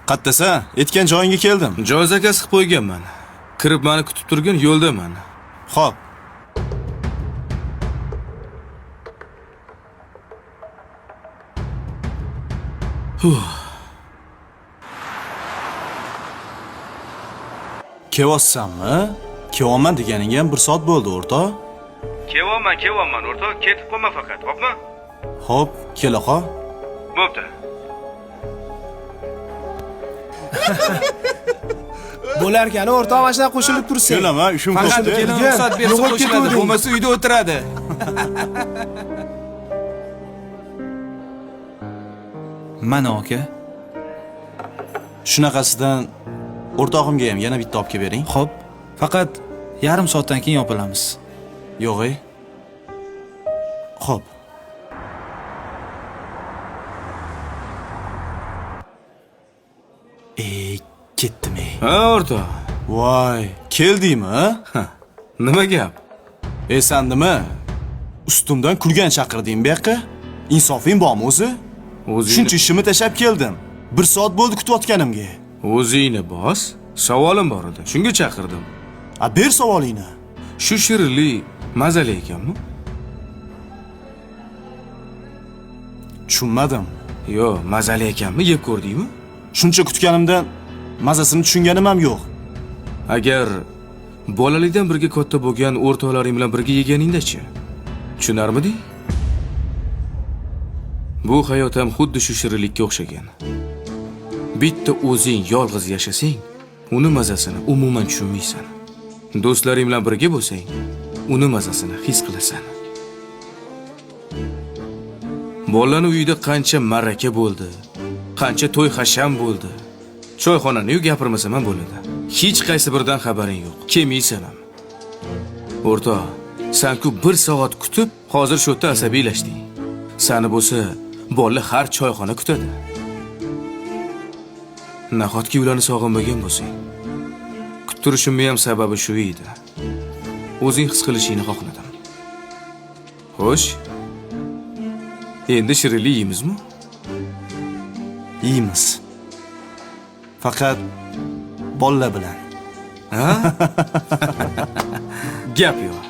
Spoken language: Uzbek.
Qattasan? Aytgan joyingga keldim. Joy zakaz qilib qo'yganman. Kirib meni kutib turgin, yo'ldaman. Xo'p. Kelyapsanmi? Kelyapman deganingga ham 1 soat bo'ldi, o'rtoq. Kelyapman, kelyapman, o'rtoq, ketib qolma faqat, xo'pmi? Xo'p, kela qol. Bo'pti. Bo'larkan, o'rtoq, mana shunaqa qo'shilib tursak. Kelaman, ishim Faqat ko'pda. kelin ruxsat bersa Yo'qolib qo'shiladi, ketuvding. bo'lmasa uyda o'tiradi. Mana aka. Shunaqasidan o'rtog'imga ham yana bitta olib kelib bering. Xo'p, faqat yarim soatdan keyin yopilamiz. Yo'q, ey. Xo'p. Ey, ketdim ey. Ha, o'rtoq. Voy, keldingmi? Nima gap? Ey, san nima? Ustimdan kulgan chaqirding bu yoqqa? Insofing bormi o'zi? O'zingni Shuncha ishimni tashlab keldim. 1 soat bo'ldi kutayotganimga. O'zingni bos. Savolim bor edi. Shunga chaqirdim. A ber savolingni. Shu shirinlik mazali ekanmi? Tushunmadim. Yo'q, mazali ekanmi? Yeb ko'rdingmi? Shuncha kutganimdan mazasini tushunganim ham yo'q. Agar bolalikdan birga katta bo'lgan o'rtoqlaring bilan birga yeganingda-chi? Tushunarmiding? Bu hayot ham xuddi shu shirinlikka o'xshagan. Bitta o'zing yolg'iz yashasang, uni mazasini umuman tushunmaysan. Do'stlaring bilan birga bo'lsang, uni mazasini his qilasan. Bolalarning uyida qancha ma'raka bo'ldi, qancha to'y hasham bo'ldi. Choyxonani-yu gapirmasam ham bo'ladi. Hech qaysi biridan xabaring yo'q. Kelmaysan ham. O'rtoq, sen-ku 1 soat kutib, hozir shu yerda asabiylashding. Sani bo'lsa, bola har choyxona kutadi. Nahotki ularni sog'inmagan bo'lsang? Kuttirishimning ham sababi shu edi. O'zing his qilishingni xohladim. Xo'sh. Endi shirinlik yeymizmi? Yeymiz. Faqat bolalar bilan. Ha? Gap yo'q.